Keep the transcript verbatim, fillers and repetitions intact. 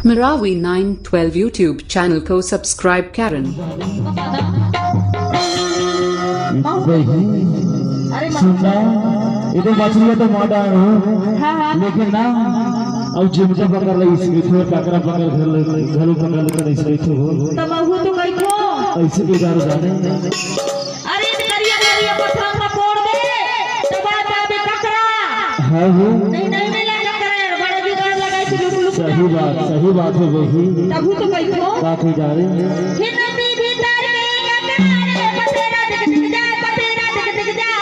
Marawi nine twelve YouTube channel को subscribe करें। बहिनी, अरे सुनना, ये तो मछली तो मार डारे हो, हाँ, हाँ। लेकिन ना, अब जिमका पकड़ ले इसके, फिर काकरा पकड़ घर ले, घलो पकड़ ले, कर इसके तो हो। तब महू तो कही को। ऐसे के गारो जाने। अरे, करिया, करिया पत्थर में फोड़ दे, तब आ जाबे ककरा। हाँ हो। नहीं, नहीं, नहीं लगा करे, बड़े जुगाड़ लगाई थी, लुक, लुक। सही बात, सही बात है बहिनी। तब तो कही को। बात ही जा रही है। हिंदी भीतर के ककरा रे, पतेरा दिख, दिख जाए, पतेरा दिख, दिख जाए।